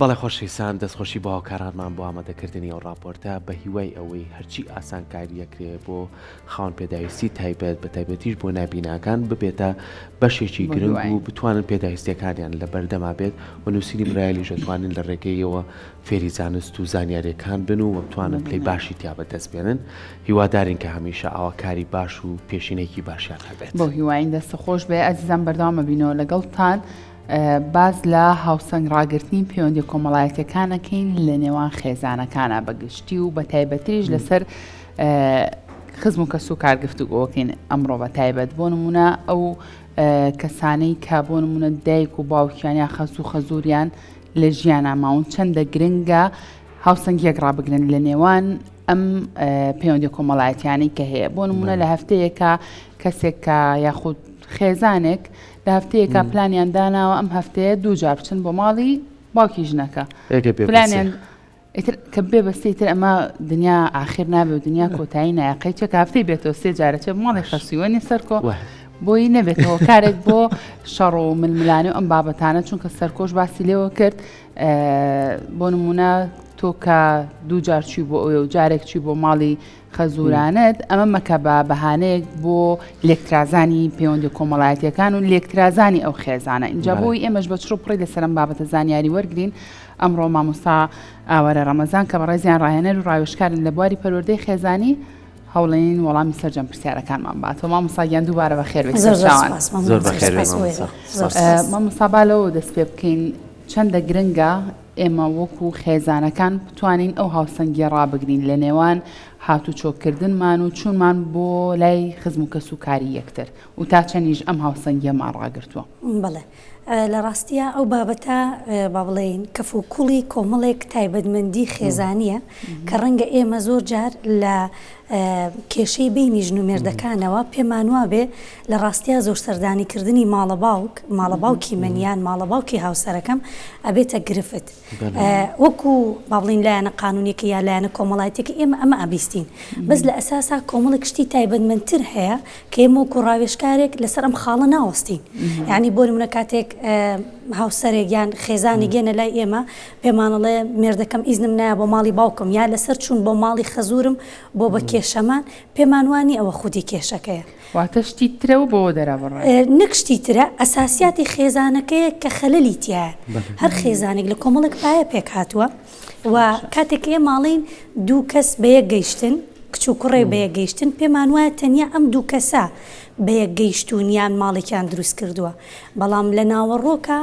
بەڵێ خۆشەویستان دەستخۆشی بۆ هاوکارانمان بۆ ئامادەکردنی ئەو ڕاپۆرتە بە هیوای ئەوەی هەرچی ئاسانکاریەکرێ بۆ خاوەن پێداویستی تایبەت بە تایبەتیش بۆ نابیناکان ببێتە بەشێکی گرنگ و بتوانن پێداویستیەکانیان لە بەردەما بێت و نووسینی برایلیش دەتوانن لە ڕێگەیەوە فێری زانست و زانیاریەکان بن و بتوانن پلەی باشی تیا بەدەست بێنن هیوادارین کە هەمیشە ئاوا کاری باش و پێشینەیەکی باشیان هەبێت. بەو هیواین دەست خۆش بێ ئەزیزان بەردەوام ئەبینەوە لەگەڵتان باس لە هاوسەنگ ڕاگرتنی پەیوەندی کۆمەڵایەتەکان ئەکەین لە نێوان خێزانەکانە بە گشتی و بە تایبەتریش لەسەر خزم و کەس و کار گفتوگۆکەین ئەمڕۆ بە تایبەت بۆ نمونە ئەو کەسانەی کە بۆ نمونە دایک و باوکیان یا خەزوو خەزوریان لە ژیانا ماون چەندە گرنگە هاوسەنگیەک ڕابگرن لە نێوان ئەم پەیوەندی کۆمەڵایەتیانەی کە هەیە بۆ نمونە لە هەفتەیەکە کەسێک کە یاخود خێزانێک لە هەفتەیەکە پلانیان داناوە ئەم هەفتەیە دوو جار بچن بۆ ماڵی باوکی ژنەکە پلانیان ئیتر کە بێ بەستی ئیتر ئەمە دنیا ئاخر نابێ و دنیا کۆتایی نایە قەیچێک هەفتەی بێتەوە سێ جارە چێ ماڵی خەسووەنی سەرکۆ بۆی نەبێتەوە کارێک بۆ شەڕ و ململانێ و ئەم بابەتانە چونکە سەرکۆش باسی لێوە کرد بۆ نمونە تۆ کە دوو جار چوی بۆ ئەوێ و جارێک چوی بۆ ماڵی خەزورانت ئەمە مەکە بە بەهانەیەک بۆ لێکترازانی پەیوەندی کۆمەڵایەتیەکان و لێکترازانی ئەو خێزانە ئینجا بۆی ئێمەش بە چڕ و پڕی لەسەر ئەم بابەتە زانیاری وەرگین ئەمڕۆ مامۆستا ئاوارە ڕەمەزان کە بەڕێزیان ڕاهێنەر و ڕاوێژکارن لە بواری پەروەردەی خێزانی هەوڵین وەڵامی سەرجەم پرسیارەکانمان باتەوە مامۆستا گیان دووبارە بەخێر بێیت زۆر زۆر سەرچاوان. سپاس مەمنون زۆر زۆر بەخێر بێی سپاس مامۆستا وەیرە سپاس. زۆر سپاس. مامۆستا با لەوەوە دەست پێ بکەین چەندە گرنگە ئێمە وەکو خێزانەکان بتوانین ئەو هاوسەنگیە ڕابگرین لە نێوان هاتوچۆکردنمان و چوونمان بۆ لای خزم و کەس و کاری یەکتر و تا چەندیش ئەم هاوسەنگیەمان ڕاگرتووە؟ بەڵێ لە ڕاستیا ئەو بابەتە با بڵێین کەف و کوڵی کۆمەڵێک تایبەتمەندی خێزانییە کە ڕەنگە ئێمە زۆر جار لە کێشەی بەینی ژن و مێردەکانەوە پێمان وابێ لە ڕاستیا زۆر سەردانی کردنی ماڵە باوک ماڵە باوکی من یان ماڵە باوکی هاوسەرەکەم ئەبێتە گرفت وەکو با بڵێین لایەنە قانونیەکە یا لایەنە کۆمەڵایەتیەکە ئێمە ئەمە ئەبیستین بەس لە ئەساسا کۆمەڵێک شتی تایبەتمەندتر هەیە کە ئێمە وەکو ڕاوێژکارێک لەسەر ئەم خاڵە ناوەستین یعنی بۆ نمونە کاتێک هاوسەرێک یان خێزانێک یەنە لای ئێمە پێمانەڵێ مێردەکەم ئیزنم نایە بۆ ماڵی باوکم یا لەسەر چوون بۆ ماڵی خەزورم بۆ بە کێشەمان پێمان وانی ئەوە خودی کێشەکەیە. واتە شتی ترە و بەوە دەرەبڕێ. نەک شتی ترە، ئەساسیاتی خێزانەکەیە کە خەلەلی تیایە. هەر خێزانێک لە کۆمەڵێک پایە پێکهاتووە و کاتێک کە ئێمە ئەڵێین دوو کەس بە یەک گەیشتن، کچ و کوڕێک بە یەک گەیشتن، پێمان وایە تەنیا ئەم دوو کەسە بە یەک گەیشتوون یان ماڵێکیان دروست کردووە. بەڵام لە ناوەڕۆکا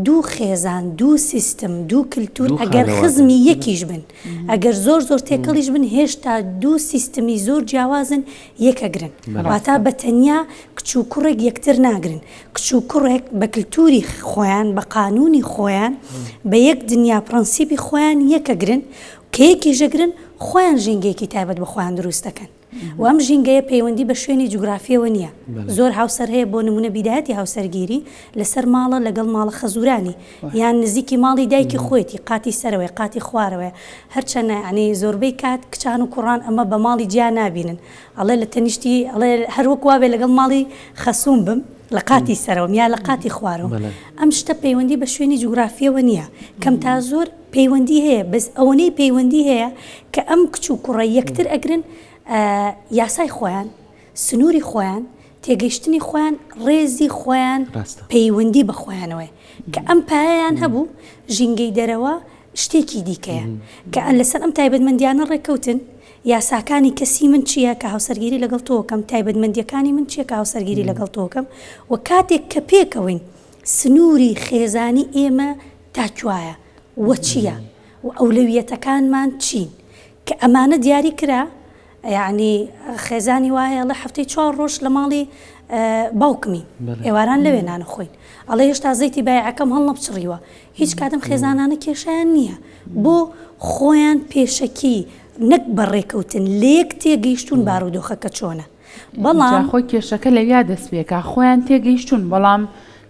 دوو خێزان، دوو سیستم، دوو کلتور ئەگەر خزمی یەکیش بن، ئەگەر زۆر زۆر تێکەڵیش بن هێشتا دوو سیستمی زۆر جیاوازن یەکەگرن. واتا بە تەنیا کچ و کوڕێک یەکتر ناگرن. کچ و کوڕێک بە کلتوری خۆیان، بە قانونی خۆیان، بە یەک دنیا پڕەنسیپی خۆیان یەکەگرن، کە یەکیش ئەگرن خۆیان ژینگەیەکی تایبەت بە خۆیان دروست دەکەن. و ئەم ژینگەیە پەیوەندی بە شوێنی جوگرافیەوە نییە. زۆر هاوسەر هەیە بۆ نمونە بیدایەتی هاوسەرگیری لەسەر ماڵە لەگەڵ ماڵە خەزورانی یان نزیکی ماڵی دایکی خۆیەتی قاتی سەرەوەیە قاتی خوارەوەیە هەرچەنە یانی زۆربەی کات کچان و کوڕان ئەمە بە ماڵی جیا نابینن ئەڵێ لە تەنیشتی ئەڵێ هەر وەک وابێ لەگەڵ ماڵی خەسوم بم لە قاتی سەرەوەم یا لە قاتی خوارەوەم ئەم شتە پەیوەندی بە شوێنی جوگرافیەوە نییە کەم تا زۆر پەیوەندی هەیە بەس ئەوەنەی پەیوەندی هەیە کە ئەم کچ و کوڕە یەکتر ئەگرن یاسای خۆیان سنووری خۆیان تێگەیشتنی خۆیان ڕێزی خۆیان پەیوەندی بە خۆیانەوەیە کە ئەم پایەیان هەبوو ژینگەی دەرەوە شتێکی دیکەیە کە لەسەر ئەم تایبەتمەندیانە ڕێککەوتن یاساکانی کەسی من چییە کە هاوسەرگیری لەگەڵ تۆکەم تایبەتمەندیەکانی من چییە کە هاوسەرگیری لەگەڵ تۆکەم و کاتێک کە پێکەوەین سنووری خێزانی ئێمە تا کوایە و چییە و ئەولەویەتەکانمان چین کە ئەمانە دیاری کرا یەعنی خێزانی وا هەیە ئەڵێ هەفتەی چوار ڕۆژ لە ماڵی باوکمین ئێواران لەوێ نان خۆین ئەڵێ هێشتا زەیتی بایعەکەم هەڵنەپچڕیوە هیچ کاتم خێزانانە کێشیان نییە بۆ خۆیان پێشەکی نەک بە ڕێکەوتن لەیەک تێگەیشتون بارودۆخەکە چۆنە بەڵام خۆی کێشەکە لەویا دەست پێکا خۆیان تێگەیشتون بەڵام.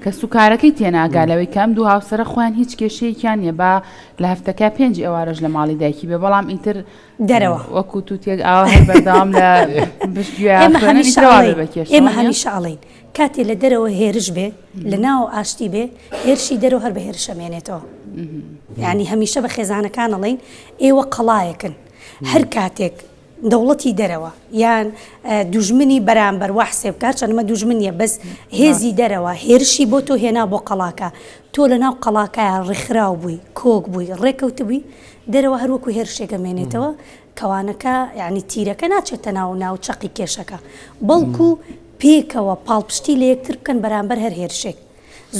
کەسوکارەکەی تێناگا لەوەی کە ئەم دوو هاوسەرە خۆیان هیچ کێشەیەکیان نییە با لە هەفتەکە پێنج ئێوارەش لە ماڵی دایکی بێ بەڵام ئیتر دەرەوە وەکو توتێک ئاوا هەر بەردەوام لە پشت گوێیان ئێمە خوێنن هەمیشە ئیتر وا بێ ئەڵێین بە کێشە ئێمە وانیە؟ هەمیشە ئەڵێین کاتێ لە دەرەوە هێرش بێ لە ناو ئاشتی بێ هێرشی دەرەوە هەر بە هێرش ئەمێنێتەوە یعنی هەمیشە بە خێزانەکان ئەڵێین ئێوە قەڵایەکن هەر کاتێک دەوڵەتی دەرەوە یان دوژمنی بەرامبەر وا حسێب بکە هەرچەند ئەمە دوژمن نییە بەس هێزی دەرەوە هێرشی بۆ تۆ هێنا بۆ قەڵاکە تۆ لە ناو قەڵاکەیا ڕێکخراو بووی کۆک بووی ڕێکەوتبووی دەرەوە هەر وەکو هێرشێک ئەمێنێتەوە کەوانەکە یعنی تیرەکە ناچێتە ناو ناو چەقی کێشەکە بەڵکو پێکەوە پاڵپشتی لە یەکتر بکەن بەرامبەر هەر هێرشێک.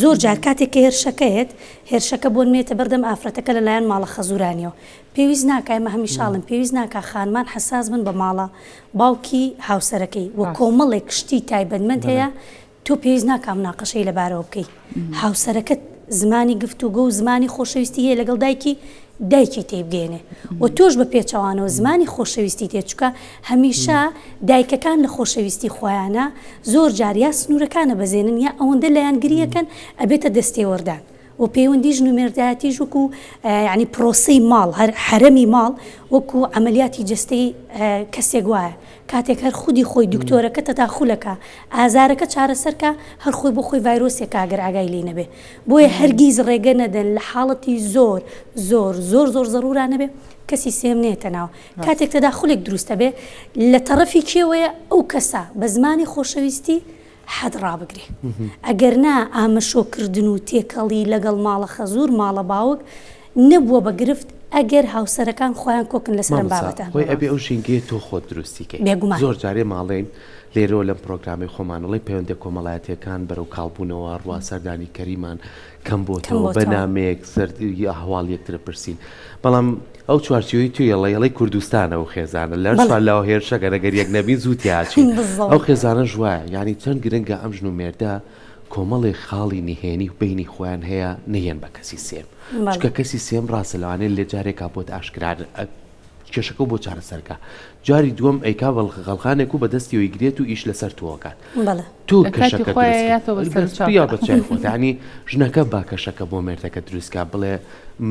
زۆر جار کاتێک کە هێرشەکە یەت، هێرشەکە بۆ نمێتە بەردەم ئافرەتەکە لە لایەن ماڵە خەزوورانیەوە. پێویست ناکا، ئێمە هەمیشە ئەڵێن پێویست ناکا خانمان حەساس بن بە ماڵە باوکی هاوسەرەکەی و کۆمەڵێک شتی تایبەتمەند هەیە تۆ پێویست ناکا مناقەشەی لەبارەوە بکەی. هاوسەرەکەت زمانی گفتوگۆ و زمانی خۆشەویستی هەیە لەگەڵ دایکی، دایکی تێیبگەیەنێ و تۆش بە پێچەوانەوە زمانی خۆشەویستی تێ چونکە هەمیشە دایکەکان لە خۆشەویستی خۆیانە زۆر جار یا سنوورەکان ئەبەزێنن یا ئەوەندە لایەنگری ئەکەن ئەبێتە دەستێوەردان و پەیوەندی ژن و مێردایەتیش وەکو یعنی پرۆسەی ماڵ هەر حەرەمی ماڵ وەکو عەمەلیاتی جەستەی کەسێک وایە کاتێک هەر خودی خۆی دکتۆرەکە تەداخولەکا ئازارەکە چارەسەرکا هەر خۆی بۆ خۆی ڤایرۆسێکە ئەگەر ئاگای لێی نەبێ بۆیە هەرگیز ڕێگە نەدەن لە حاڵەتی زۆر زۆر زۆر زۆر زەرورا نەبێ کەسی سێم نێتە ناو کاتێک تەداخولێک دروست ئەبێ لە تەڕەفی کێوەیە ئەو کەسە بە زمانی خۆشەویستی حەد ڕابگرێ ئەگەر نا ئامەشۆ کردن و تێکەڵی لەگەڵ ماڵە خەزور ماڵە باوک نەبووە بە گرفت ئەگەر هاوسەرەکان خۆیان کۆکن لەسەر ئەم مامۆستا بابەتە. خۆی ئەبێ ئەو ژینگەیە تۆ خۆت دروستی کەی بێگومان. زۆر جارێ ماڵێین لێرەوە لەم پرۆگرامەی خۆمان ئەڵێی پەیوەندیە کۆمەڵایەتیەکان بەرەو کاڵ بوونەوە ڕوا سەردانی کەریمان کەم کەم بۆتەوە بە بۆتەوە. نامەیەک سەر هەواڵ یەکترە پرسین بەڵام ئەو چوارچێوەی تۆی ئەڵێی ئەڵێی کوردستانە ئەو خێزانە لە هەر بەڵێ. چوار لاوە هێرشەکەن ئەگەر یەک نەبین زوو تیاچین ئەو بالضبط. خێزانەش وایە یانی چەند گرنگە ئەم ژن و مێردە کۆمەڵێک خاڵی نهێنی بەینی خۆیان هەیە نەیەن بە کەسی سێم چونکە کەسی سێم ڕاستە لەوانەیە لێ جارێکا بۆت ئاشکرا کێشەکە بۆ چارەسەرکە جاری دووەم ئەیکا بە غەڵغانێک و بە دەستیەوەی گرێت و ئیش لەسەر تۆکات تۆ کەشەکە بە خۆت ینی ژنەکە با کەشەکە بۆ مێردەکە دروستکە بڵێ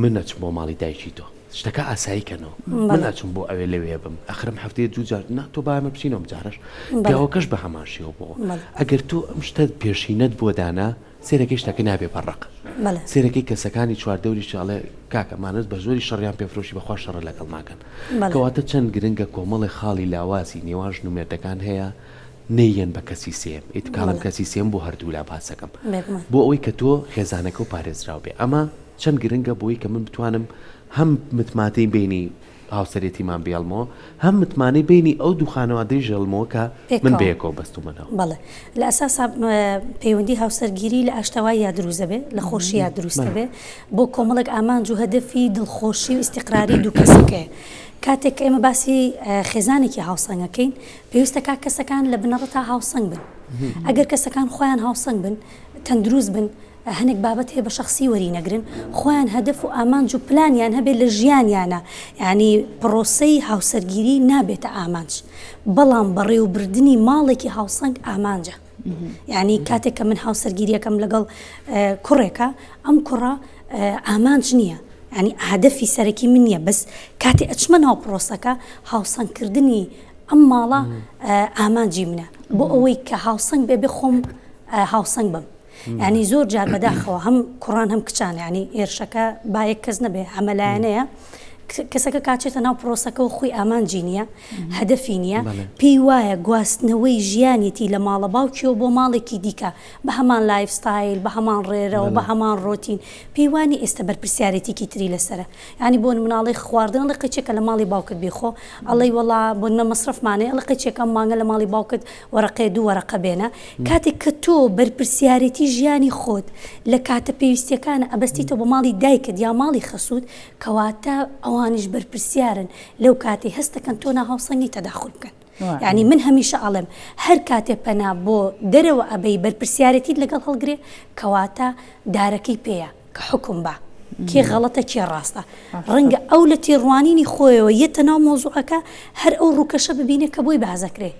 من ئەچم بۆ ماڵی دایکی تۆ شتەکە ئاسایی کەنەوە من ئەچم بۆ ئەوێ لەوێ بم ئەخرم هەفتەیە دوو جار نا تۆ با ئێمە بچینەوە ئەم جارەش پیاوەکەش بە هەمان شێوە بۆ ئەگەر تۆ ئەم شتە پێشینەت بۆ دانا سێرەکەی شتەکە نابێ بە ڕق سێرەکەی کەسەکانی چواردەوریش ئەڵێ کاکە مانەت بە زۆری شەڕیان پێفرۆشی بەخوا شەڕە لەگەڵ ناکەن کەواتە چەند گرنگە کۆمەڵێ خاڵی لاوازی نێوان ژن و مێردەکان هەیە نەیەن بە کەسی سێیەم ئیت کاڵم کەسی سێم بۆ هەردوولا باسەکەم بۆ ئەوەی کە تۆ خێزانەکە و پارێزراو بێ ئەمە چەند گرنگە بۆی کە من بتوانم هەم متمادەی بینی هاوسەرێتیمان بێڵمەوە هەم متمانەی بینی ئەو دوو خانەوادەی ژێڵمەوە کە من بەیەکەوە بەستومەنەوە. بەڵێ لە ئەساسا پەیوەندی هاوسەرگیری لە ئاشتەواییا دروست دەبێ لە خۆشییا دروست دەبێ بۆ کۆمەڵێک ئامانج و هەدەفی دڵخۆشی و ئیستیقراری دوو کەسەکەیە کاتێک کە ئێمە باسی خێزانێکی هاوسەنگ ئەکەین پێویستە کا کەسەکان لە بنەڕەتا هاوسەنگ بن ئەگەر کەسەکان خۆیان هاوسەنگ بن تەندروست بن هەنێک بابەت هەیە بە شەخسی وەری نەگرن خۆیان هەدەف و ئامانج و پلانیان هەبێت لە ژیانیانە یعنی پرۆسەی هاوسەرگیری نابێتە ئامانج بەڵام بەڕێوبردنی ماڵێکی هاوسەنگ ئامانجە یعنی کاتێک کە من هاوسەرگیریەکەم لەگەڵ کوڕێکە ئەم کوڕە ئامانج نییە یعنی هەدەفی سەرەکی من نییە بەس کاتێ ئەچمە ناو پرۆسەکە هاوسەنگکردنی ئەم ماڵە ئامانجی منە بۆ ئەوەی کە هاوسەنگ بێ بێ خۆم هاوسەنگ بم یانی زۆر جار بەداخەوە هەم کوڕان هەم کچان یانی هێرشەکە با یەک کەس نەبێ هەمەلایەنەیە کەسەکە کاچێتە ناو پرۆسەکەەوە خۆی ئامانجی نییە هەدەفی نییە پێی وایە گواستنەوەی ژیانیتی لە ماڵە باوکیەوە بۆ ماڵێکی دیکە بە هەمان life style بە هەمان ڕێرەوە بە هەمان ڕۆتین پێیوانی ئێستا بەرپرسیارێتیکی تری لەسرە ینی بۆ مناڵی خواردن ئەڵێ قەیچێکە لە ماڵی باوکت بیخۆ ئەڵێی وەڵا بۆ نمە مەسرەفمانەیە ئەڵێ قەیچێکە مانگە لە ماڵی باوکت وەرەقەیە دوو وەرەقە بێنە کاتێک کە تۆ بەرپرسیارێتی ژیانی خۆت لە کاتە پێویستیەکانە ئەبەستیتەوە بە ماڵی دایکت یا ماڵی خەسووت کەواتە ئەوانیش بەرپرسیارن لەو کاتەی هەستەکەن تۆ ناهاوسەنگی تەداخول بکەن یعنی من هەمیشە ئەڵێم هەر کاتێ پەنا بۆ دەرەوە ئەبەی بەرپرسیارێتیت لەگەڵ هەڵگرێ کەواتە دارەکەی پێیە کە حوکم با. کێ غەڵەتە کێ ڕاستە ڕەنگە ئەو لە تێڕوانینی خۆیەوە یەتە ناو مەوزوعەکە هەر ئەو ڕووکەشە ببینێ کە بۆی بازەکرێ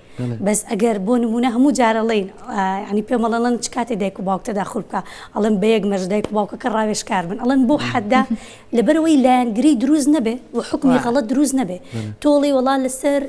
بەس ئەگەر بۆ نمونە هەموو جارەڵین ینی پێمەڵەڵەن چ کاتێ دایک و باوک تەداخل بکە ئەڵێن بە یەک مەرج دایک و باوکەکە ڕاوێژکار بن ئەڵێن بۆ حەدا لەبەرەوەی لایەنگری دروست نەبێ و حکمی غەڵەت دروست نەبێ تۆڵی وەڵا لەسەر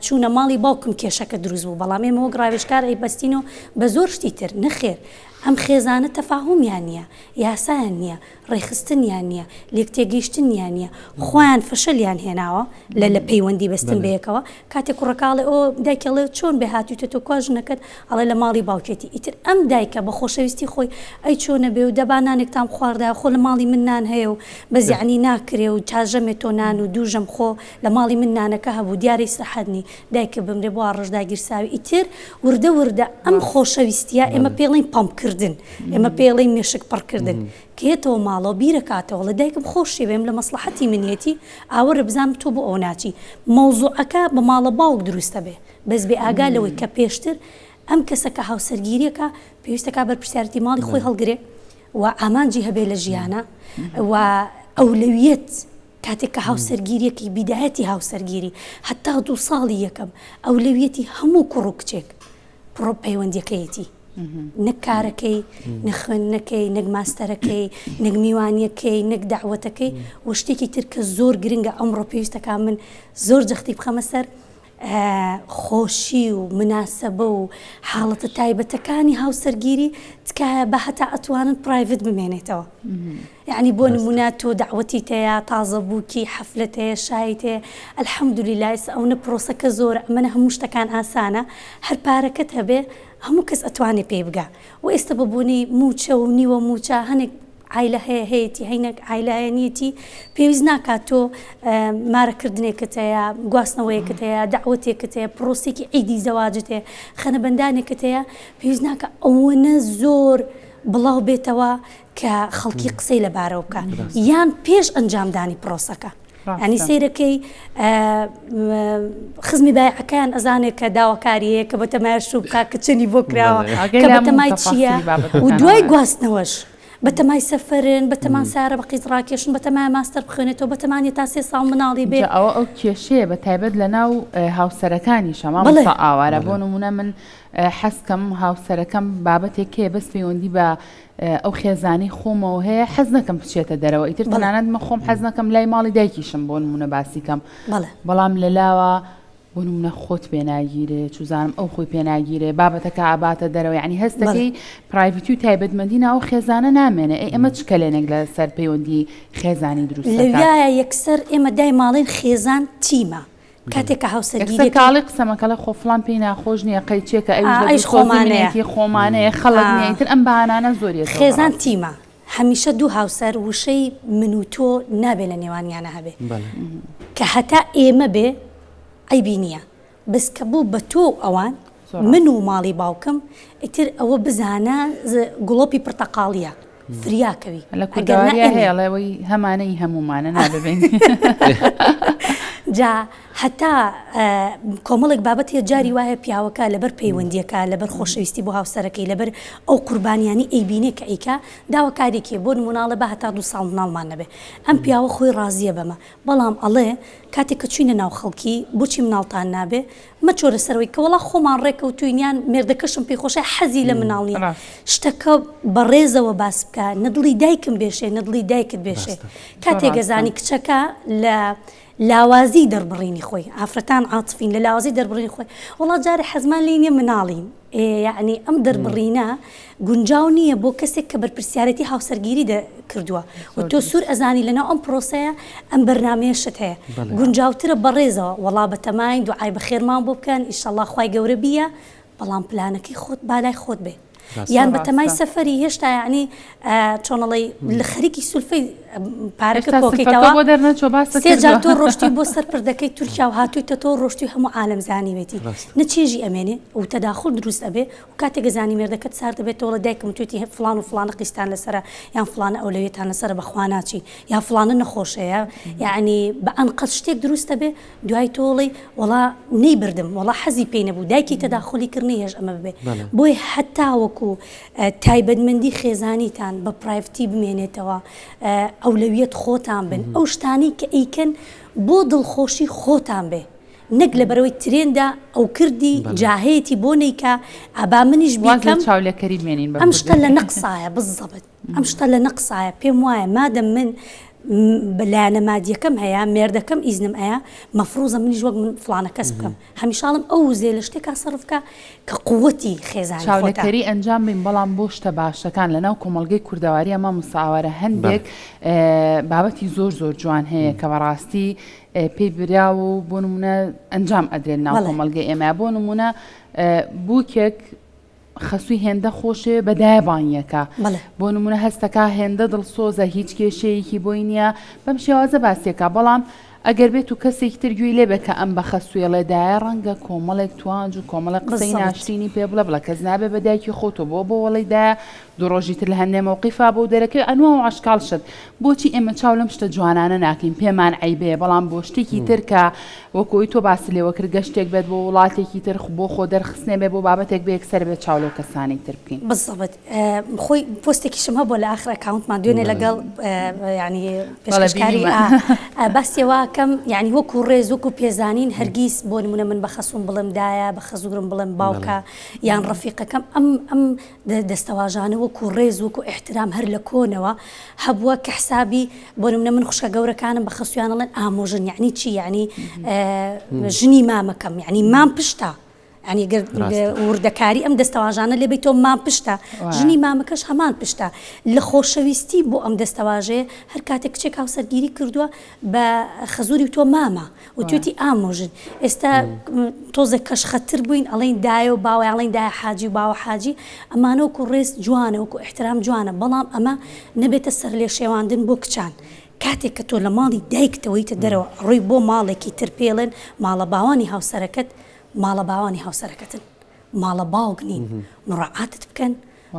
چوونە ماڵی باوکم کێشەکە دروست بوو بەڵام ئێمە وەک ڕاوێژکار ئەی بەستینەوە بە زۆر شتی تر نەخێر ئەم خێزانە تەفاهومیان نییە یاسایان نییە ڕێکخستنیان نییە، لێکتێگەیشتنیان نییە، خۆیان فەشەلیان هێناوە لە لە پەیوەندی بەستن بەیەکەوە، کاتێک کوڕەکە ئەڵێ ئۆ دایکی ئەڵێ چۆن بێ هاتوویتە تۆ کوا ژنەکەت؟ ئەڵێ لە ماڵی باوکێتی، ئیتر ئەم دایکە بە خۆشەویستی خۆی ئەی چۆنە بێ و دەبا نانێکتان بخواردایە خۆ لە ماڵی من نان هەیە و بەس یەعنی ناکرێ و تا ژەمێ تۆ نان و دوو ژەم خۆ لە ماڵی من نانەکە هەبوو دیارە ئیسراحەت نی دایکە بمرێ بۆ ڕەش داگیرساوی ئیتر وردە وردە ئەم خۆشەویستیە ئێمە پێڵین پەمپ کردن ئێمە پێڵین مێشک پڕکردن کە یەتەوە ماڵەوە بیرەکاتەوە ئەڵێ دایکم خۆشی بێم لە مەسڵەحەتی منیەتی ئاوەرە بزانم تۆ بۆ ئەوە ناچی مەوزوعەکە بە ماڵە باوک دروستە بێ بەس بێ ئاگا لەوەی کە پێشتر ئەم کەسە کە هاوسەرگیریەکە پێویستەکە بەرپرسیارەتی ماڵی خۆی هەڵگرێ و ئامانجی هەبێ لە ژیانە و ئەولەویەت کاتێک کە هاوسەرگیریەکی بیدایەتی هاوسەرگیری هەتا دوو ساڵی یەکەم ئەولەویەتی هەموو کوڕ و کچێک پڕۆ پەیوەندیەکەیەتی نەک کارەکەی نە خوێندنەکەی نەک ماستەرەکەی نەک میوانیەکەی نەک داوەتەکەی و شتێکی تر کە زۆر گرنگە ئەمڕۆ پێویستەکە من زۆر جەختی بخەمە سەر خۆشی و مناسەبە و حاڵەتە تایبەتەکانی هاوسەرگیری تکایە بە هەتا ئەتوانن private بمێنێتەوە. یەعنی بۆ نمونە تۆ دەعوەتیت هەیە تازە بووکی حەفلەت هەیە شایت هەیە الحمدللە ئێستا ئەونە پرۆسەکە زۆرە ئەمەنە هەموو شتەکان ئاسانە هەر پارەکەت هەبێ هەموو کەس ئەتوانێ پێی بگا و ئێستا بە بۆنەی مووچە و نیوە مووچە هەنێک عایلە هەیە هەیەتی هەینەک عایلە هەیە نیەتی پێویست ناکات تۆ مارەکردنێکت هەیە گواستنەوەیەکت هەیە دەعوەتێکت هەیە پرۆسێکی عیدی زەواجت هەیە خەنەبەندانێکت هەیە پێویست ناکە ئەوەنە زۆر بڵاو بێتەوە کە خەڵکی قسەی لەبارەوە بکە یان پێش ئەنجامدانی پرۆسەکە ینی سەیرەکەی خزمی بایعەکەیان ئەزانێت کە داواکاریەیە کە بەتەمای شوو بکە کە چەنی بۆ کراوە کە بەتەمای چییە و دوای گواستنەوەش بەتەمای سەفەرن بەتەمان سارە بە قیز ڕاکێشن بەتەمای ماستەر بخوێنێتەوە بەتەمانە تا سێ ساڵ مناڵی بێ ئەوە ئەو کێشەیە بە تایبەت لە ناو هاوسەرەکانی شەما بڵێ ئاوارە بۆ نمونە من حەزکەم هاوسەرەکەم بابەتێک هەیە بەس پەیوەندی بە ئەو خێزانەی خۆمەوە هەیە حەز نەکەم بچێتە دەرەوە ئیتر تەنانەت من خۆم حەز نەکەم لای ماڵی دایکیشم بۆ نمونە باسی کەم بەڵام لە لاوە بۆ نمونە خۆت پێ ناگیرێ چوزانم ئەو خۆی پێ ناگیرێ بابەتەکە ئاباتە دەرەوە یعنی هەستەکەی private ی و تایبەتمەندی ناو خێزانە نامێنێ ئەی ئەمە چ کەلێنێک لە سەر پەیوەندی خێزانی دروست لەویایە یەکسەر ئێمە دایماڵین خێزان تیمە کاتێک کە هاوسەرگیری یەکسەر کاڵی قسە مەکە ئەڵێ خۆ فڵان پێی ناخۆش نییە قەیچێکە ئەویش لە ئەیش خۆمانەیە خۆمانەیە خەڵک نییە ئیتر ئەم بەهانانە زۆر یەتەوە خێزان تیمە هەمیشە دوو هاوسەر وشەی من و تۆ نابێ لە نێوانیانە هەبێ کە هەتا ئێمە بێ عەیبی نییە بەس کە بوو بە تۆ و ئەوان من و ماڵی باوکم ئیتر ئەوە بزانە گڵۆپی پرتەقاڵیە فریا کەوی لە کوردەواریا هەیە ئەڵێ ئەوەی هەمانە ئی هەموومانە نابێ بین. جا هەتا کۆمەڵێک بابەت هەیە جاری وایە پیاوەکە لەبەر پەیوەندیەکە لەبەر خۆشەویستی بۆ هاوسەرەکەی لەبەر ئەو قوربانیانی ئەیبینێ کە ئەیکا داواکاریەکی بۆ نموناڵێ با هەتا دوو ساڵ مناڵمان نەبێ ئەم پیاوە خۆی ڕازیە بەمە بەڵام ئەڵێ کاتێک کە چوینە ناو خەڵکی بۆچی مناڵتان نابێ مەچۆرە سەرەوەی کە وەڵا خۆمان ڕێکەوتوین یان مێردەکەشم پێی خۆشە حەزی لە مناڵ نیە شتەکە بە ڕێزەوە باس بکە نە دڵی دایکم بێشێ نە دڵی دایکت بێشێ کاتێک ئەزانی کچەکە لە لاوازی دەربڕینی خۆی ئافرەتان عاتفین لە لاوازی دەربڕینی خۆی وەڵا جارێ حەزمان لێی نیە مناڵین ئێ یەعنی ئەم دەربڕینە گونجاو نییە بۆ کەسێک کە بەرپرسیارێتی هاوسەرگیری کردووە و تۆ سوور ئەزانی لەناو ئەم پرۆسەیە ئەم بەرنامەیەشت هەیە گونجاوترە بەڕێزەوە وەڵا بەتەماین دوعای بەخێرمان بۆ بکەن ئیشەڵا خوای گەورە بیە بەڵام پلانەکەی خۆت با لای خۆت بێ یان بەتەمای سەفەری هێشتا یعنی چۆنەڵی لە خەریکی سولفەی پارەکە کۆکەیتەوە بۆ دەرنەچوە باست سێ جار تۆ ڕۆشتی بۆ سەر پردەکەی تورکیا و هاتوویتە تۆ ڕۆشتی هەموو عالەم زانیوێتی نە چێژی ئەمێنێ و تەداخول دروست ئەبێ و کاتێک ئەزانی مێردەکەت سارد دەبێتەوە ئەڵێ دایکم وتوێتی فڵان و فڵانە قیستان لەسەرە یان فڵانە ئەولەویەتان لەسەرە بەخوا ناچی یا فڵانە نەخۆشەیە یعنی بە ئەنقەست شتێک دروست دەبێ دوای تۆ ئەڵێی وەڵا نەیبردم وەڵا حەزی پێی نەبوو دایکی تەداخولی کرد نەیهێشت ئەمە ببێ بۆیە هەتاوەکو تایبەتمەندی خێزانیتان بە private ی بمێنێتەوە. ئەولەویەت خۆتان بن ئەو شتانەی کە ئەیکەن بۆ دڵخۆشی خۆتان بێ نەک لەبەرئەوەی ترێندە ئەو کردی جاهەیەتی بۆ نەیکا ئا با منیش واز لە بیکەم چاولێکەری بێنین بە ئەم شتە کوردی. لە نەقسایە بالزبط ئەم شتە لە نەقسایە پێم وایە مادەم من لایەنە مادیەکەم هەیە مێردەکەم ئیزنم ئەیا مەفروزە منیش وەک من فڵانە کەس بکەم هەمیشە ئەڵێم ئەو وزەیە لە شتێکا سەرف بکە کە قوتی خێزانی خۆتە. چاولێکەری ئەنجام بەین بەڵام بۆ شتە باشەکان لەناو کۆمەڵگەی کوردەواریا مامۆستا ئاوارە هەندێک بابەتی زۆر زۆر جوان هەیە کە بەڕاستی پێی براوە و بۆ نمونە ئەنجام ئەدرێن ناو کۆمەڵگەی ئێمە بۆ نمونە بووکێک خەسووی هێندە خۆشەوێ بە دایە بانگیەکە بۆ نمونە هەستەکا هێندە دڵسۆزە هیچ کێشەیەکی بۆی نییە بەم شێوازە باسیەکە بەڵام ئەگەر بێت و کەسێکی تر گوێی لێبێ کە ئەم بە خەسوویەڵێ دایە ڕەنگە کۆمەڵێک توانج و کۆمەڵێک قسەی ناشرینی پێ بڵێ بڵێ کەس نابێ بە دایکی خۆتۆ بۆ بۆ وەڵی دایە دوو ڕۆژی تر لە هەندێ مەوقیفا بۆ دەرەکەوێ ئەنوا و عەشکاڵ شت بۆچی ئێمە چاو لەم شتە جوانانە ناکەین پێمان عەیبەیە بەڵام بۆ شتێکی تر کە وەکو ئەوی تۆ باست لێوە کرد گەشتێک بێت بۆ وڵاتێکی تر بۆ خۆ دەرخستنێ بێ بۆ بابەتێک بێ یەکسەر بێ چاو لەو کەسانەی تر بکەین. بالضبط خۆی پۆستێکیشم هەبووە لە ئاخر ئەکاونتمان دوێنێ لەگەڵ یعنی پێشکەشکاری باسی وا کەم یعنی وەکو ڕێز وەکو پێزانین هەرگیز بۆ نمونە من بە خەسوم بڵێم دایە بە خەزورم بڵێم باوکە یان ڕەفیقەکەم ئەم ئەم دەستەواژانە وەکو ڕێز وەکو ئیحترام هەر لە کۆنەوە هەبووە کە حسابی بۆ نمونە من خوشکە گەورەکانم بە خەسویان ئەڵێن ئامۆژن یعنی چی یعنی ژنی مامەکەم یعنی مام پشتە یعنی گەر وردەکاری ئەم دەستەواژانە لێ بیتەوە مام پشتە ژنی مامەکەش هەمان پشتە لە خۆشەویستی بۆ ئەم دەستەواژەیە هەر کاتێک کچێک هاوسەرگیری کردووە بە خەزوری وتووە مامە وتوێتی ئامۆژن ئێستا تۆزێک کەشخەتر بووین ئەڵێین دایە و باوە ئەڵێین دایە حاجی و باوە حاجی ئەمانە وەکو ڕێز جوانە وەکو ئیحترام جوانە بەڵام ئەمە نەبێتە سەرلێشێواندن بۆ کچان کاتێک کە تۆ لە ماڵی دایکتەوەیتە دەرەوە ئەڕۆی بۆ ماڵێکی تر پێڵێن ماڵە باوانی هاوسەرەکەت ماڵە باوانی هاوسەرەکەتن ماڵە باوک نین مڕعاتت بکەن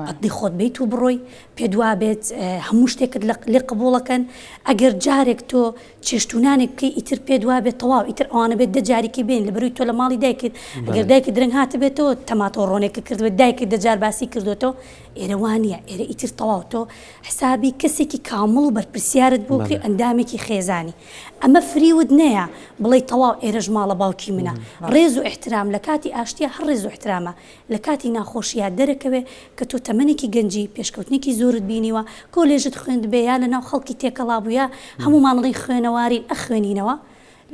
بەدڵی خۆت بیت و بڕۆی، پێت وابێت هەموو شتێکت لێ قبوڵەکەن، ئەگەر جارێک تۆ چێشت و نانێک بکەی ئیتر پێت وابێت تەواو ئیتر ئەوانە بێت دە جاریکی بێن لەبەرئەوەی تۆ لە ماڵی دایکت ئەگەر دایکت درەنگ هاتبێتەوە تەماتە و ڕۆنێکت کردبێت دایکت دە جار باسی کردۆتەوە ئێرە وا نییە ئێرە ئیتر تەواو تۆ حسابی کەسێکی کامڵ و بەرپرسیارت بۆ کرێ ئەندامێکی خێزانی ئەمە فریوت نەیە بڵێی تەواو ئێرەش ماڵە باوکی منە ڕێز و ئیحترام لە کاتی ئاشتیا هەر ڕێز و ئیحترامە لە کاتی ناخۆشییا دەرەکەوێ کە تۆ تەمەنێکی گەنجی، پێشکەوتنێکی زۆرت بینیوە، کۆلێژت خوێندبێ یا لە ناو خەڵکی تێکەڵا بوویا، هەموومان ئەڵێین خوێنەوارین ئەخوێنینەوە،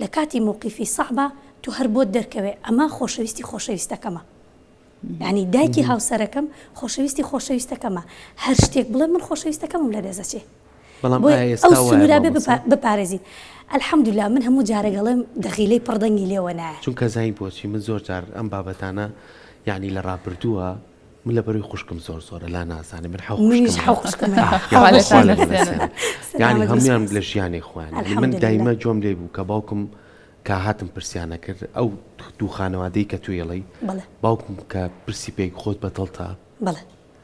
لە کاتی مەوقیفی سەعبا تۆ هەر بۆت دەرکەوێ ئەمە خۆشەویستی خۆشەویستەکەمە. یانی دایکی هاوسەرەکەم خۆشەویستی خۆشەویستەکەمە، هەر شتێک بڵێم من خۆشەویستەکەمم لەدەست ئەچێ. بەڵام بۆیە ئایا ئەو ئێستا وایە سنوورە بێ مامۆستا؟ بپارێزین. الحمدللە من هەموو جارێک ئەڵێم دەغیلەی پڕ دەنگی لێوە نایە. چونکە زانی بۆچی من زۆر جار ئەم بابەتانە یانی لە ڕابردووە من لە بەروی خوشکم زۆر زۆرە لا نازانێ من حەو منیش خوشکم حەو هەیە خوشکم هەیە. ئاه خوا یاخوا لێتان خوا لە نەسێنێ. نەسێنێ یانی سەلامەت بی هەموویان سوپاس. لە ژیانی خۆیان یانی من الحمدللە. دایمە گوێم لێ بوو کە باوکم کە هاتم پرسیانە کرد ئەو دوو خانەوادەی کە توێڵی بەڵێ. باوکم کە پرسی پێی خۆت بە دڵتە بەڵێ.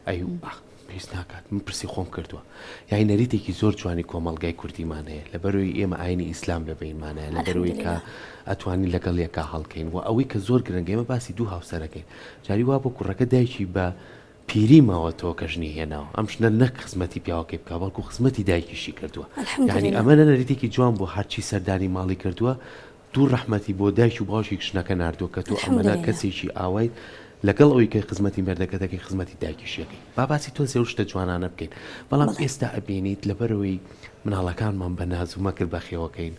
ئەی ئاخ پێویست ناکات من پرسی خۆم کردووە یانی نەریتێکی زۆر جوانی کۆمەڵگای کوردیمان هەیە لەبەرەوەی ئێمە ئاینی ئیسلام لە بەینمان هەیە لەبەرەوەی کە ئەتوانین لەگەڵ یەکا هەڵکەین و ئەوەی کە زۆر گرنگە ئێمە باسی دوو هاوسەرەکەین جاری وا بۆ کوڕەکە دایکی بە پیری ماوەتەوە کە ژنی هێناوە ئەم ژنە نەک خزمەتی پیاوەکەی بکە بەڵکو خزمەتی دایکیشی کردووە یعنی ئەمە نە نەریتێکی جوان بوو هەرچی سەردانی ماڵی کردووە دوو ڕەحمەتی بۆ دایک و باوکی ژنەکە ناردووە کە تۆ ئەمەنە کەسێکی ئاوایت لەگەڵ ئەوەی کە خزمەتی مێردەکەت دەکەی خزمەتی دایکیشی ئەکەی با باسی تۆزێ ئەو شتە جوانانە بکەین بەڵام ئێستا ئەبینیت لەبەرئەوەی مناڵەکانمان بە ناز و مەکر بەخێوەکەین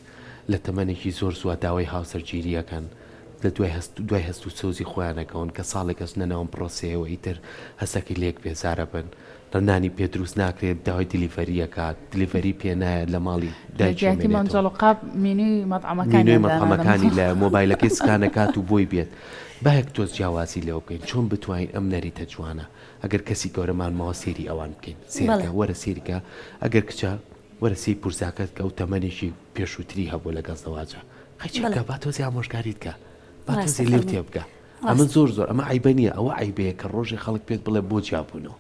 لە تەمەنێکی زۆر زووە داوای هاوسەرگیری ئەکەن لە دوای هەست دوای هەست و سۆزی خۆیان ئەکەون کە ساڵێک ئەچنە ناو ئەم پرۆسەیەوە ئیتر هەستەکەی لێک بێزارەبن نانی پێ دروست ناکرێت داوای delivery ئەکات delivery پێ نایەت لە ماڵی لە دایکی جیاتی ئەمێنێتەوە مەنجەڵ و قاپ مینوی مینوی مەتعەمەکانیان دانا لە مەتعەمەکانی ماڵ. لایە مۆبایلەکەی scan ئەکات و بۆی بێت با یەک تۆز جیاوازی لێوە بکەین چۆن بتوانین ئەم نەریتە جوانە ئەگەر کەسی گەورەمان ماوە سەیری ئەوان بکەین بەڵێ. سەیرکە وەرە سەیرکە ئەگەر کچە وەرە سەی پورزاکەت کە ئەو تەمەنێکی پێشووتری هەبووە لەگەڵ زەواجا بەڵێ. قەیچێکە با تۆزێ ئامۆژگاریت کە با ڕاستە تۆزێ لێو فەرموو. تێبگە ئەمە ڕاستە. زۆر زۆر ئەمە عەیبە نییە ئەوە عەیبەیە کە ڕۆژێ خەڵک پێت بڵێ بۆ جیابوونەوە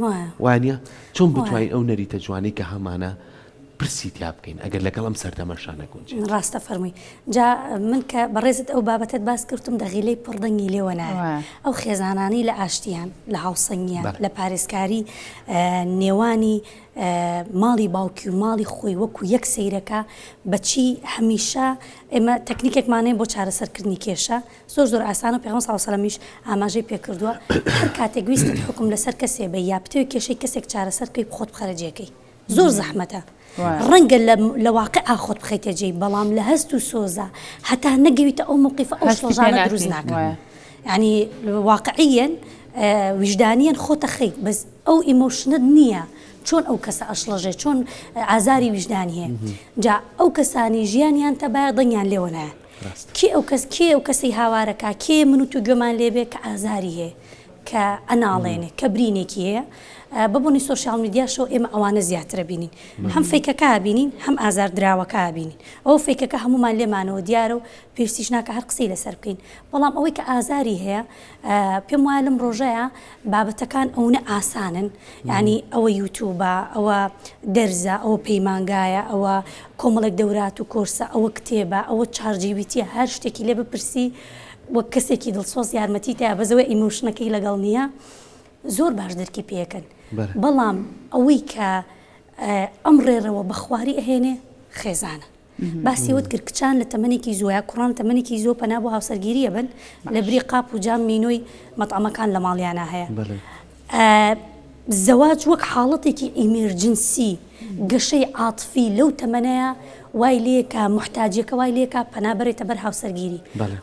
وایە. وانیە؟ چۆن وایە. بتوانین ئەو نەریتە جوانەی کە هەمانە. پرسی تیا بکەین ئەگەر لەگەڵ ئەم سەردەمەشا نەگونجێت. ڕاستە فەرمووی. جا من کە بەڕێزت ئەو بابەتەت باس کرد وتم دەغیلەی پڕ دەنگی لێوە نایە. ئەو خێزانانەی لە ئاشتیان، لە هاوسەنگیان، لە پارێزکاری نێوانی ماڵی باوکی و ماڵی خۆی وەکو یەک سەیرەکا بەچی هەمیشە ئێمە تەکنیکێکمان هەیە بۆ چارەسەرکردنی کێشە زۆر زۆر ئاسانە و پێغەمبەر صلی اللە علیە و سلم یش ئاماژەی پێکردووە هەر کاتێک ویستت حوکم لەسەر کەسێ بەی یا بتەوێ کێشەی کەسێک چارەسەر بکەی خۆت بخەرە جێگەی زۆر زەحمەتە ڕەنگە لە واقعا خۆت بخەیتە جێی بەڵام لە هەست و سۆزە هەتا نەگەویتە ئەو موقیفە ئەو شڵەژانە دروست ناکە یعنی واقعیەن ویژدانیەن خۆتە خەیت بەس ئەو emotion ەت نییە چۆن ئەو کەسە ئەشڵەژێ چۆن ئازاری ویژدانی هەیە جا ئەو کەسانی ژیانیان تەبایە دەنگیان لێوە نایە کێ ئەو کەس کێ ئەو کەسەی هاوارەکە کێ من و تو گوێمان لێبێ کە ئازاری هەیە کە ئەناڵێنێ کە برینێکی هەیە بە بۆنی سۆشیال میدیاشەوە ئێمە ئەوانە زیاترە بینین هەم fake ەکە بینین هەم ئازاردراوەکە بینین ئەو fake ەکە هەمومان لێمانەوە دیارە و پێویستیش ناکە هەر قسەی لەسەر بکەین بەڵام ئەوەی کە ئازاری هەیە پێم وایە لەم ڕۆژەیە بابەتەکان ئەونە ئاسانن یعنی ئەوە یوتوبە ئەوە دەرزە ئەوە پەیمانگایە ئەوە کۆمەڵێک دەورات و کۆرسە ئەوە کتێبە ئەوە ChatGPT یە هەر شتێکی لێ بپرسی وەک کەسێکی دڵسۆز یارمەتی تیا بەس ئەوەی emotion ەکەی لەگەڵ نییە زۆر باش دەرکی پێکەن بەڵام ئەوەی کە ئەم ڕێڕەوە بەخواری ئەهێنێ خێزانە باسی وت کرد کچان لە تەمەنێکی زۆیا کوڕان تەمەنێکی زۆ پەنا بۆ هاوسەرگیریە بن لە بری قاپ و جام مینۆی مەتعەمەکان لە ماڵیانە هەیە زەواج وەک حاڵەتێکی emergency، گەشەی عاتفی لەو تەمەنەیا وای لێکا موحتاجیەکە وای لێکا پەنا بەرێتە بەر هاوسەرگیری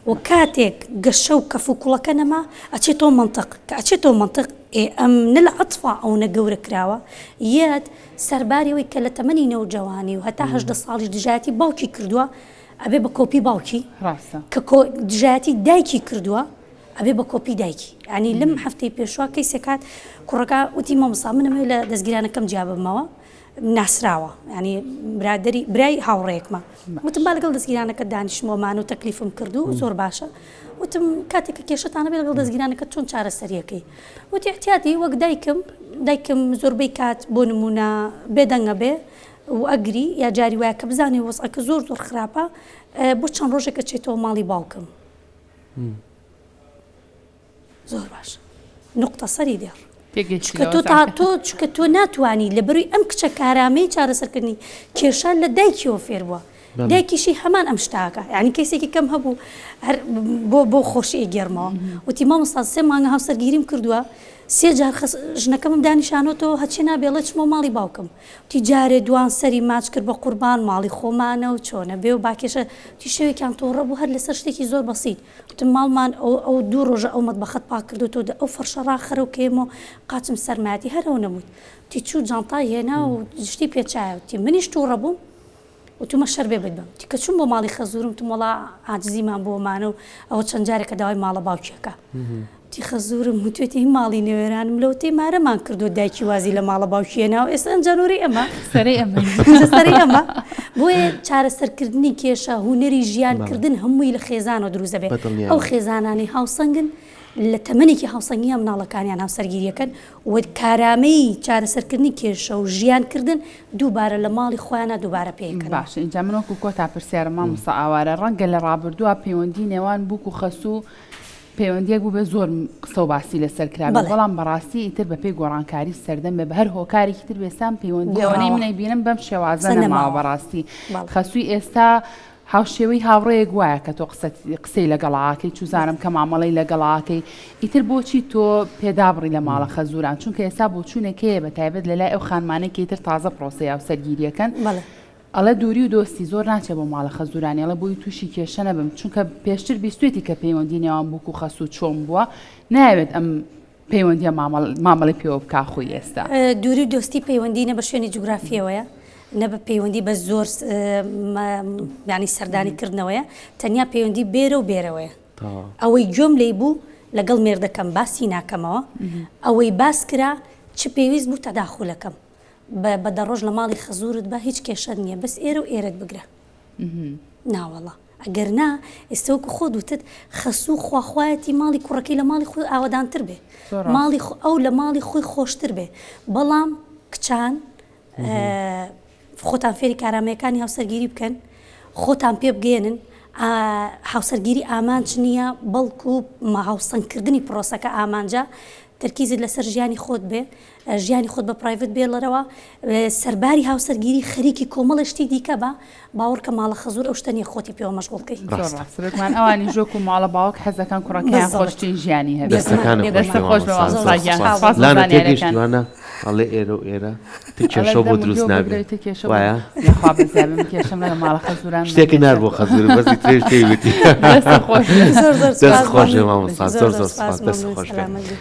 و کاتێک گەشە و کەف و کوڵەکە نەما ئەچێتەوە مەنتق کە ئەچێتەوە مەنتق ئێ ئەم نە لە عەتفا ئەونە گەورە کراوە یەت سەرباری ئەوەی کە لە تەمەنی نەوجەوانی و هەتا 18 ساڵیش دژایەتی باوکی کردووە ئەبێ بە کۆپی باوکی کە دژایەتی دایکی کردووە ئەبێ بە کۆپی دایکی یانی لەم هەفتەی پێشوە کەیسێک هات کوڕەکە وتی مامۆستا من ئەمەوێ لە دەستگیرانەکەم جیا ببمەوە ناسراوە ینی برادری برای هاوڕێکمە وتم با لەگەڵ دەستگیرانەکە دانیشمەوەمان و تەکلیفم کرد و زۆر باشە وتم کاتێک کە کێشەتانە بێ لەگەڵ دەستگیرانەکە چۆن چارەسەریەکەی وتی احتیاطی وەک دایکم دایکم زۆربەی کات بۆ نمونە بێدەنگە بێ و ئەگری یا جاری وایە کە بزانێ وەزعەکە زۆر زۆر خراپە بۆ چەند ڕۆژێکە چێتەوە ماڵی باوکم زۆر باش نقطە سەری دێڕ چکە تۆ تا تۆ چکە تۆ ناتوانانی لە بەروی ئەم کچە کارامەی چارەسەرکردنی کێشە لە دایکیەوە فێر بووە دایکیشی هەمان ئەم شتاکە یعنی کەسێکی کەم هەبوو هەر بۆ بۆ خۆشی گێرمەوە وتی مامۆستا سێ مانگە هاوسەرگیریم کردووە سێ جار ژنەکەمم دانیشانەوە هەچێ نابێڵێ چمەوە ماڵی باوکم وتی جارێ دوان سەری ماچ کرد بە قوربان ماڵی خۆمانە و چۆنە بێ و باکێشە وتی شەوێکیان تۆڕە بوو هەر لەسەر شتێکی زۆر بەسیت وتم ماڵمان ئەو ئەو دوو ڕۆژە ئەو مەتبەخەت پاک کردۆتەوە دە ئەو فەرشە ڕاخەرە و کەیمۆ قاچم سەرمایەتی هەر ئەو نەموت وتی چوو جانتای هێنا و شتی پێچایە وتی منیش تووڕە بووم وتومە شەر بێ بتبەم وتی کە چووم بۆ ماڵی خەزوورم وتم وەڵا عاجزیمان بۆمانە و ئەوە چەند جارێکە داوای ماڵە باوکیەکە وتی خەزوورم وتوێتی هی ماڵی نەوێرانم لەوەتەی مارەمان کردووە دایکی وازی لە ماڵە باوکی هێناوە ئێستا ئەنجا نۆرەی ئەمە سەرەی ئەمە سەرەی ئەمە بۆیە چارەسەرکردنی کێشە هونەری ژیانکردن هەمووی لە خێزانەوە دروست دەبێت ئەو خێزانانەی هاوسەنگن لە تەمەنێکی هاوسەنگییا مناڵەکانیان هاوسەرگیریەکەن و کارامەیی چارەسەرکردنی کێشە و ژیانکردن دووبارە لە ماڵی خۆیانا دووبارە پێیەکەنەوە. باشە ئینجا من وەکو کۆتا پرسیارم مامۆستا ئاوارە ڕەنگە لە ڕابردووا پەیوەندی نێوان بووک و خەسوو پەیوەندیەک بووبێ زۆر قسە و باسی لەسەر کرابێ بەڵێ. بەڵام بەڕاستی ئیتر بەپێی گۆڕانکاری سەردەم بێ بە هەر هۆکارێکی تر بێ سام پەیوەندی ئەوەنەی گۆڕاوە. من ئەیبینم بەم شێوازە قسە نەماوە نەماوە. بەڕاستی بەڵێ. خەسووی ئێستا هاوشێوەی هاوڕێیەک وایە کە تۆ قسەت قسەی لەگەڵا ئەکەی چوزانم کە مامەڵەی لەگەڵا ئەکەی ئیتر بۆچی تۆ پێدابڕی لە ماڵە خەزوران چونکە ئێستا بۆچوونێک هەیە بە تایبەت لەلای ئەو خانمانەی کە ئیتر تازە پرۆسەی هاوسەرگیریەکەن بەڵێ. ئەڵێ دووری و دۆستی زۆر ناچێ بۆ ماڵە خەزورانی ئەڵێ بۆی تووشی کێشە نەبم چونکە پێشتر بیستوێتی کە پەیوەندی نێوان بووک و خەسوو چۆن بووە نایەوێت ئەم پەیوەندیە مامەڵەی پێوە بکا خۆی ئێستا. دووری و دۆستی پەیوەندی نە بە شوێنی جوگرافیەوەیە نە بە پەیوەندی بە زۆر یانی سەردانی کردنەوەیە تەنیا پەیوەندی بێرە و بێرەوەیە ئەوەی گوێم لێی بوو لەگەڵ مێردەکەم باسی ناکەمەوە ئەوەی باس کرا چ پێویست بوو تەداخولەکەم بە دە ڕۆژ لە ماڵی خەزورت بە هیچ کێشەت نییە بەس ئێرە و ئێرەت بگرە ناوەڵا ئەگەر نا ئێستا وەکو خۆت وتت خەسوو خواخوایەتی ماڵی کوڕەکەی لە ماڵی خۆی ئاوەدانتر بێ ماڵی ئەو لە ماڵی خۆی خۆشتر بێ بەڵام کچان. خۆتان فێری کارامەیەکانی هاوسەرگیری بکەن، خۆتان پێ بگەیەنن هاوسەرگیری ئامانج نییە بەڵکو هاوسەنگکردنی پرۆسەکە ئامانجە، تەرکیزت لەسەر ژیانی خۆت بێ، ژیانی خۆت بە private بێڵەرەوە، سەرباری هاوسەرگیری خەریکی کۆمەڵێ شتی دیکە بە، باوەڕکە ماڵە خەزور ئەو شتە نییە خۆتی پێوە مەشغوڵ کەی. زۆر ڕاستە بێگومان ئەوانیش وەکو ماڵە باوک حەزەکەن کوڕەکەیان خۆشترین ژیانی هەبێت. دەستەکانت خۆش بێ دەستت خۆش بێ مامۆستا مامۆستا زۆر گیان سوپاس. سوپاس بۆ لانە زانیاریەکان. تێگەیشتی وانە ئەڵێ ئێرە و ئێرە تە ئەڵێ کێشەو بۆ دەم و دروست گوێ نابێ بگرە تە کێشە بۆ وایە؟ یاخوا بەزیابێ من کێشەم لەگەڵ ماڵە خەزوران شتێکت نارد بۆ خەزورت بەس ئیترێش پێی وتی. دەستت خۆش بێ. زۆر زۆر دەست سوپاس خۆش بێ مامۆستا. مامۆستا زۆر زۆر زۆر زۆر سوپاس سوپاس دەست مەمنون خۆش بێ. سەلامەت بی.